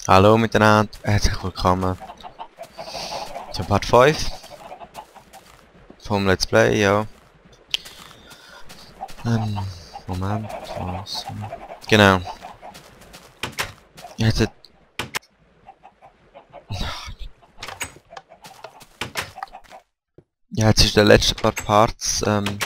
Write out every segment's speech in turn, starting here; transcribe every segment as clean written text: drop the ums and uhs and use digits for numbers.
Hallo miteinander, herzlich willkommen zum Part 5 vom Let's Play, ja. Moment, was? Genau. Jetzt, ja, jetzt ist der letzte paar Parts, habe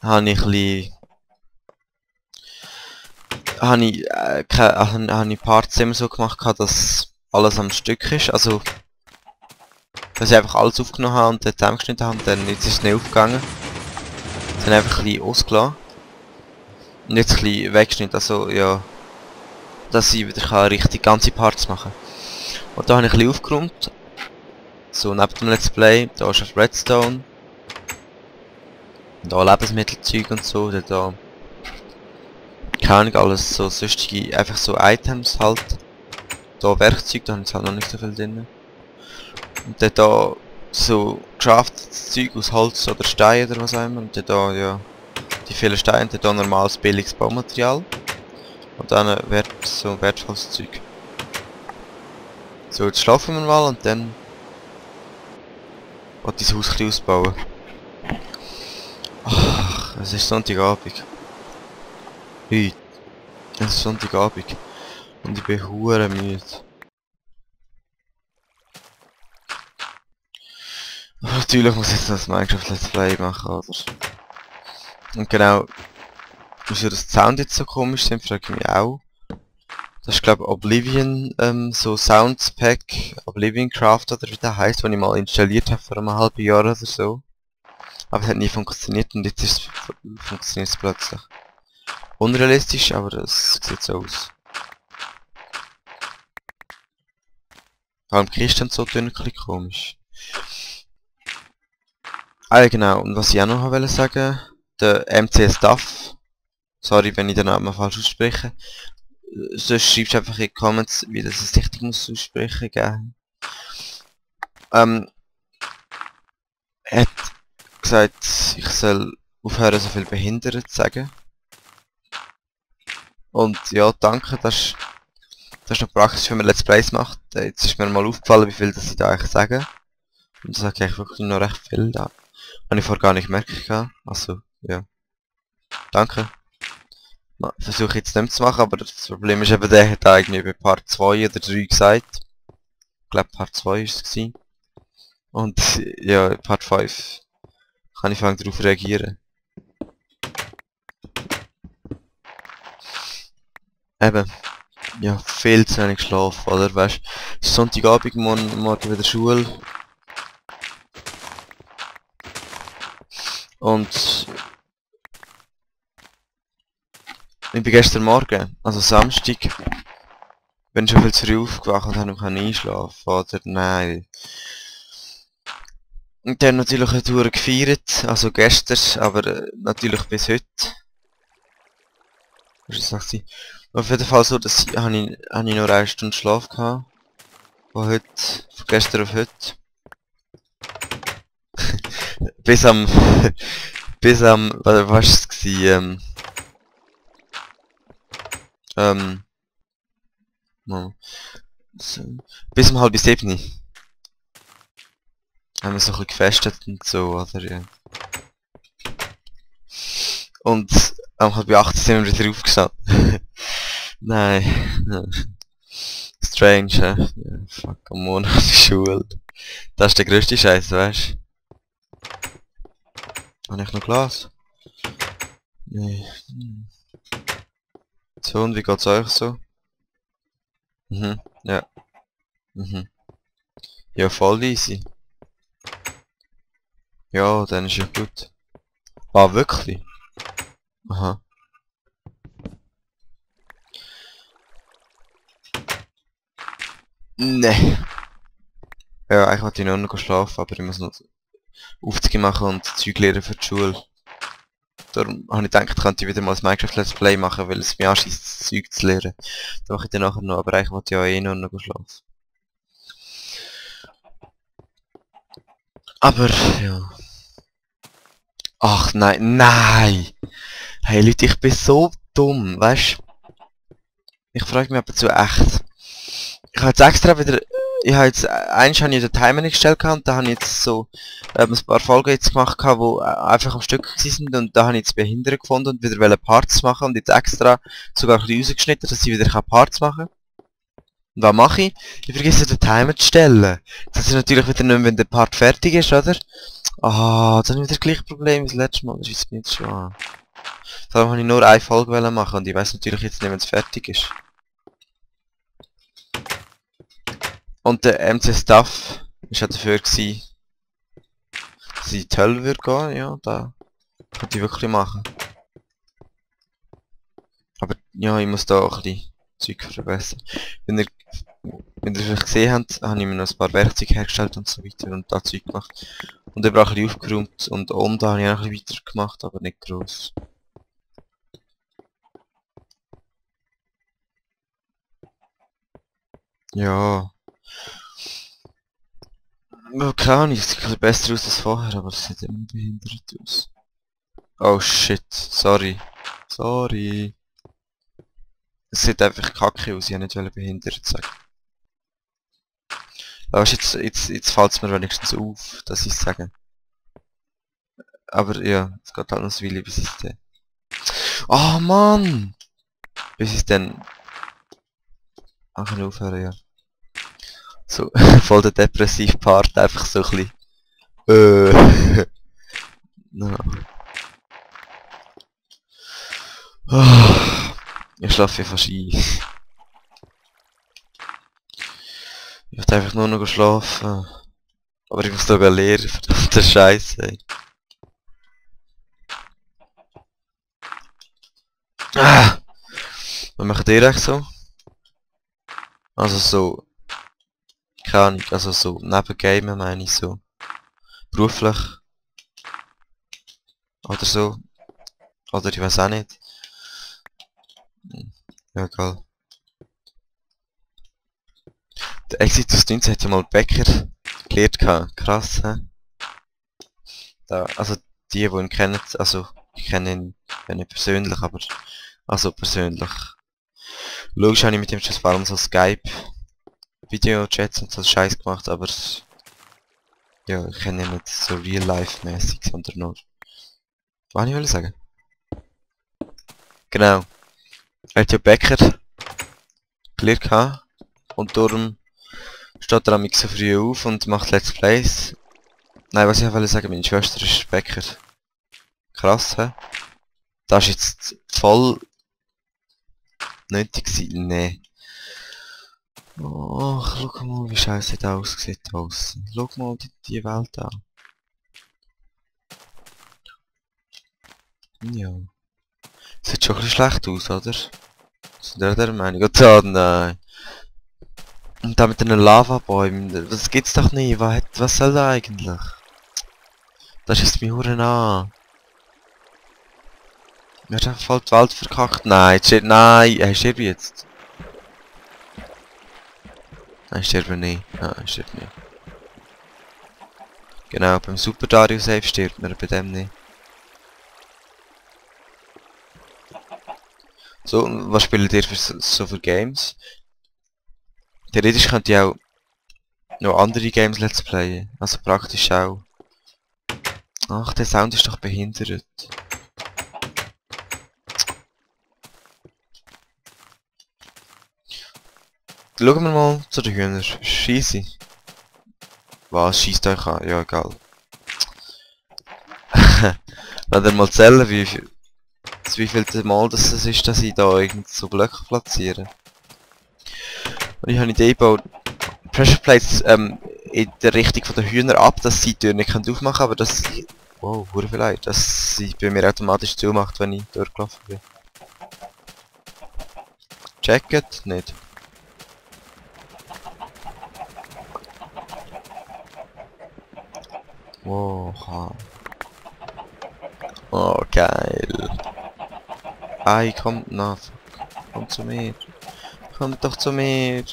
ich ein bisschen, habe ich Parts immer so gemacht, dass alles am Stück ist, also dass ich einfach alles aufgenommen habe und dann zusammengeschnitten habe und dann jetzt ist es nicht aufgegangen. Dann einfach ein bisschen ausgelassen. Und jetzt ein bisschen weggeschnitten, also ja, dass ich wieder richtig ganze Parts machen kann. Und da habe ich ein bisschen aufgeräumt. So neben dem Let's Play, da ist auf Redstone. Da Lebensmittelzeug und so, da keine Ahnung, alles so sonstige, einfach so Items halt. Da Werkzeug, da habe ich jetzt halt noch nicht so viel drin. Und dann da so craftedes Zeug aus Holz oder Stein oder was auch immer. Und dann da, ja, die vielen Steine, dann da normales billiges Baumaterial. Und dann so wertvolles Zeug. So, jetzt schlafen wir mal und dann will ich das Haus ein bisschen ausbauen. Ach, es ist Sonntagabend. Heute. Es ist Sonntagabend. Und ich bin hure müde. Aber natürlich muss ich jetzt das Minecraft Let's Play machen, oder? Und genau, wieso das Sound jetzt so komisch sind, frage ich mich auch. Das ist glaube Oblivion, so Sounds Pack, Oblivion Craft oder wie der heisst, den ich mal installiert habe vor einem halben Jahr oder so. Aber es hat nie funktioniert und jetzt funktioniert es plötzlich. Unrealistisch, aber es sieht so aus. Vor allem die Kisten so dünn, ein bisschen komisch. Ah ja, genau, und was ich auch noch wollte sagen, der MC Stuff, sorry wenn ich den Namen falsch ausspreche, sonst schreibst du einfach in die Comments, wie das es richtig muss aussprechen, gell? Er hat gesagt, ich soll aufhören so viel behindert zu sagen. Und ja, danke, das ist noch praktisch, wenn man Let's Plays macht. Jetzt ist mir mal aufgefallen, wie viel das ich da eigentlich sage. Und das sage ich eigentlich wirklich noch recht viel da. Habe ich vorher gar nicht gemerkt. Also, ja. Danke. Versuche jetzt nicht mehr zu machen, aber das Problem ist eben, der hat irgendwie bei Part 2 oder 3 gesagt. Ich glaube Part 2 ist es gewesen. Und ja, Part 5 kann ich darauf reagieren. Eben. Ja, viel zu wenig geschlafen, oder? Weißt du, Sonntagabend, morgen wieder Schule. Und ich bin gestern Morgen, also Samstag, bin schon viel zu früh aufgewacht und habe noch einschlafen, oder? Nein. Und dann natürlich eine Tour gefeiert, also gestern, aber natürlich bis heute. Was ist das? Auf jeden Fall so, dass habe ich nur 1 Stunde Schlaf gehabt. Von gestern auf heute. bis am, was war es gewesen? So, bis um 6:30. Haben wir so ein bisschen gefestet und so, oder? Ja. Und um 7:30 sind wir wieder aufgestanden. Nein. Strange, hä? Ja, fuck, am Monat die Schule. Das ist der grösste Scheiß, weißt du? Habe ich noch Glas? Nee. So, und wie geht's euch so? Ja. Ja, voll easy. Ja, dann ist ja gut. Ah, wirklich? Aha. Nee. Ja, eigentlich wollte ich nur noch schlafen, aber ich muss noch Aufzüge machen und Zeug lernen für die Schule. Darum habe ich gedacht, könnte ich wieder mal ein Minecraft Let's Play machen, weil es mir anschießt, das Zeug zu lernen. Das mache ich dann nachher noch, aber eigentlich wollte ich ja eh nur noch schlafen. Aber, ja. Ach nein, nein! Hey Leute, ich bin so dumm, weißt du? Ich frage mich aber zu echt. Ich habe jetzt extra wieder... Ich habe jetzt... Eigentlich habe ich den Timer nicht gestellt gehabt und da habe ich jetzt so... ein paar Folgen jetzt gemacht gehabt, die einfach am Stück sind und da habe ich jetzt Behinderte gefunden und wieder wollte Parts machen und jetzt extra sogar ein bisschen rausgeschnitten, dass ich wieder Parts machen kann. Und was mache ich? Ich vergesse den Timer zu stellen. Das ist natürlich wieder nicht mehr, wenn der Part fertig ist, oder? Ah, dann habe ich wieder das gleiche Problem wie das letzte Mal. Das ist jetzt nicht schon an. Darum habe ich nur eine Folge machen und ich weiß natürlich jetzt nicht, wenn es fertig ist. Und der MC Stuff ist ja dafür gewesen, dass ich in die Hölle würde gehen, ja, da könnte ich wirklich machen. Aber ja, ich muss da auch ein bisschen Zeug verbessern. Wenn ihr vielleicht gesehen habt, habe ich mir noch ein paar Werkzeuge hergestellt und so weiter und da Zeug gemacht. Und überall ein bisschen aufgeräumt und oben da habe ich auch ein bisschen weiter gemacht, aber nicht gross. Ja. Ja, keine Ahnung, es sieht ein bisschen besser aus als vorher, aber es sieht immer behindert aus. Oh shit, sorry. Sorry. Es sieht einfach kacke aus, ich wollte nicht behindert sagen. Aber jetzt fällt es mir wenigstens auf, dass ich es sage. Aber ja, es geht halt noch so Weile, bis ich es dann... Oh Mann! Bis ich es dann... Ach, kann aufhören, ja. So, voll der depressive Part, einfach so ein bisschen... No. Ich schlafe fast ein. Ich möchte einfach nur noch schlafen. Aber ich muss sogar lernen, verdammte Scheiße, ey. Was macht ihr eigentlich so? Also so... Keine Ahnung, also so neben Gamen meine ich so. Beruflich. Oder so. Oder ich weiß auch nicht. Ja, egal. Der Exit aus 19 hat ja mal Bäcker gelehrt gehabt. Krass, hä? Da, also die ihn kennen, also ich kenne ihn ja nicht persönlich, aber also persönlich. Logisch habe ich mit ihm schon ein paar Mal so Skype Videochats und so Scheiß gemacht, aber ja, ich kenne ihn nicht so real life mäßig, sondern nur. Was ich will sagen? Genau. Er hat ja Bäcker gelehrt gehabt und darum steht er so früh auf und macht Let's Plays. Nein, was ich wollte sagen, meine Schwester ist Bäcker. Krass, hä? Das ist jetzt voll nötig gewesen. Nee. Oh, schau mal, wie scheiße das aussieht draussen. Schau mal die Welt an. Ja. Sieht schon ein bisschen schlecht aus, oder? Sind ihr der Meinung? Oh nein. Und da mit den Lavabäumen. Das gibt's doch nie. Was soll da eigentlich? Das ist mir Huren an. Er hat einfach voll die Welt verkackt. Nein, nein, er stirbt jetzt. Nein, stirbt er nicht. Nein, er stirbt nicht. Genau, beim Super Dario Save stirbt man, bei dem nicht. So, was spielt ihr für so für Games? Theoretisch könnt ihr auch noch andere Games Let's Playen. Also praktisch auch. Ach, der Sound ist doch behindert. Schauen wir mal zu den Hühnern. Scheisse. Was? Schießt euch an? Ja, egal. Wenn ihr mal zählen, wie viel Mal das ist, dass ich da irgendwie so Blöcke platziere. Und ich habe eine Idee gebaut. Pressure Plates in der Richtung von den Hühner ab, dass sie die Tür nicht aufmachen können, aber dass sie... Wow, vielleicht, dass sie bei mir automatisch zumacht, wenn ich durchgelaufen bin. Checket? Nicht. Wow, oh, geil. Ei, kommt nach. Kommt zu mir. Kommt doch zu mir.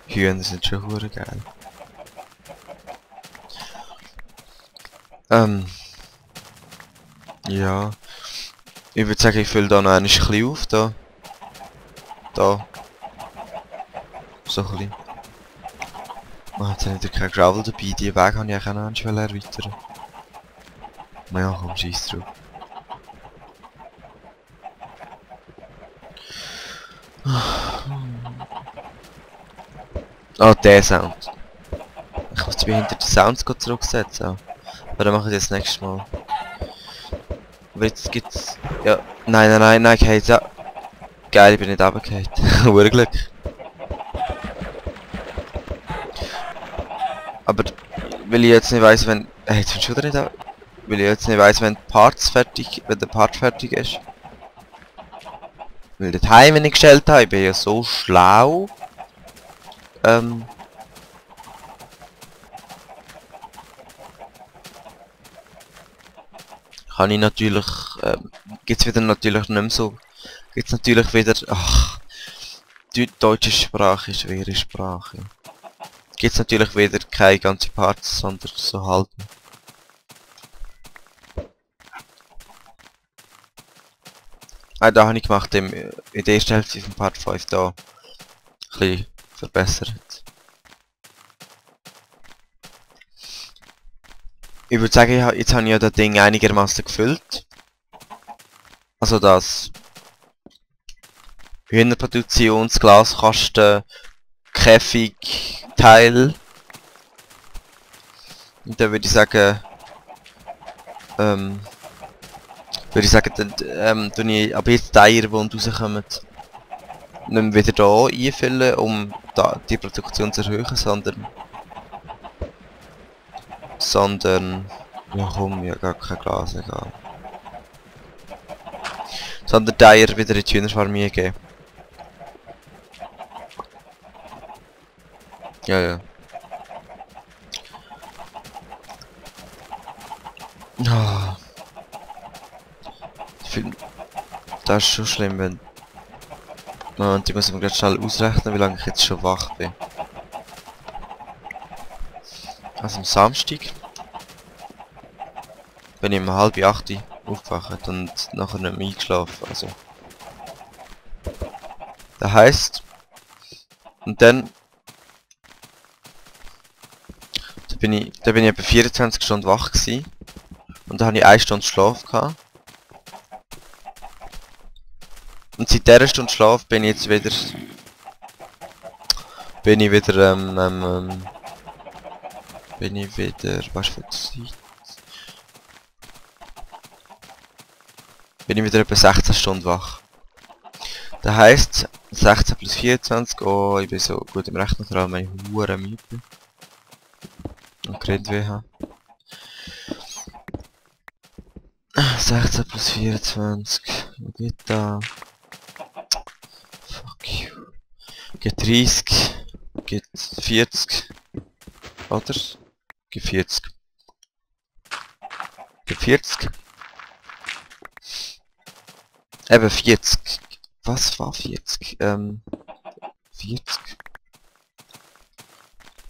Hühner sind schon hure geil. Ja. Ich würde sagen, ich fülle da noch ein bisschen auf, da. Da. So ein bisschen. Oh, jetzt habe ich wieder kein Gravel dabei, die Wege habe ich eigentlich auch noch erweitern. Naja, komm, scheiß drauf. Ah, der Sound. Ich muss die behinderten Sounds zurücksetzen. Aber dann mache ich das nächstes Mal. Aber jetzt gibt's... Ja. Nein, okay, ja. Geil, ich bin nicht runtergefallen. Urglück. Aber weil ich jetzt nicht weiss, wenn... jetzt bin ich schon wieder nicht weil ich jetzt nicht weiss, wenn der Part fertig ist. Weil der Time, den ich gestellt habe, ich bin ja so schlau. Kann ich natürlich... gibt's wieder natürlich nicht mehr so... Gibt's natürlich wieder... Ach... Die deutsche Sprache ist schwere Sprache. Gibt's natürlich wieder keine ganze Parts, sondern so halb. Ah, da habe ich gemacht, in der ersten Hälfte von Part 5 da. Ein bisschen verbessert. Ich würde sagen, jetzt habe ich ja das Ding einigermaßen gefüllt. Also das Hühnerproduktionsglaskasten, Käfig, Teil. Und dann würde ich sagen, dann tue ich ab jetzt die Eier, die rauskommen, nicht mehr wieder da einfüllen, um die Produktion zu erhöhen, sondern... Ja komm, ja gar kein Glas, egal. Sondern die Eier wieder in die Hühnerfarmie geben. Ja. Ah. Das ist schon schlimm, wenn... Und ich muss mir gerade schnell ausrechnen, wie lange ich jetzt schon wach bin. Also am Samstag bin ich um 7:30 aufgewacht und nachher nicht mehr eingeschlafen, also. Das heisst... Und dann... Da bin ich etwa 24 Stunden wach gewesen. Und da habe ich 1 Stunde Schlaf gehabt. Und seit dieser Stunde Schlaf bin ich jetzt wieder... Was für Zeit? Bin ich wieder etwa 16 Stunden wach. Das heisst, 16 plus 24, oh, ich bin so gut im Rechnen dran, wenn ich hure müde bin. Und Gerätweh habe. 16 plus 24, was geht da? Fuck you. Geht 30, geht 40, oder? Geht 40. Geht 40. Eben 40. Was war 40? 40.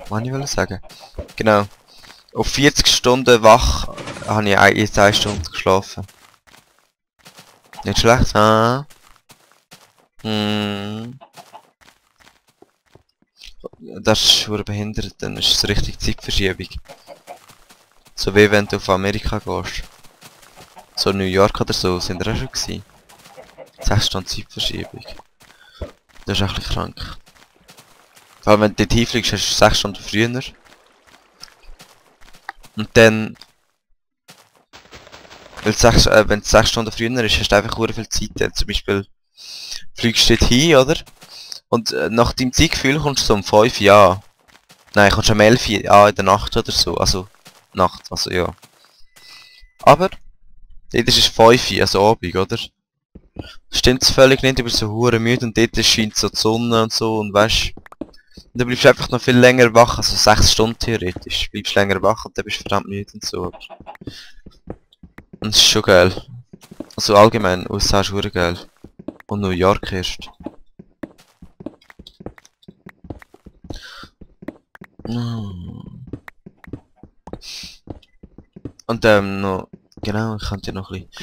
Was ich wollte sagen? Genau. Auf 40 Stunden wach habe ich jetzt 1 Stunde geschlafen. Nicht schlecht, ha? Das ist schon behindert, dann ist es richtig Zeitverschiebung. So wie wenn du auf Amerika gehst. So New York oder so, sind wir auch schon gewesen. 6 Stunden Zeitverschiebung. Das ist ein bisschen krank. Vor allem wenn du dort hinfliegst, hast du 6 Stunden früher. Und dann... Weil wenn es 6 Stunden früher ist, hast du einfach sehr viel Zeit. Dann zum Beispiel fliegst du dort hin, oder? Und nach deinem Zeitgefühl kommst du so um 5 Uhr. Nein, kommst um 11 Uhr in der Nacht oder so. Also, Nacht, also ja. Aber, dort ist es 5 Uhr, also Abend, oder? Stimmt's völlig nicht, du bist so hure müde und dort scheint so die Sonne und so und weißt. Und du bleibst einfach noch viel länger wach, also 6 Stunden theoretisch. Du bleibst länger wach und dann bist du verdammt müde und so. Und das ist schon geil. Also allgemein, USA ist hure geil. Und New York erst. Und noch... Genau, ich könnte ja noch ein bisschen...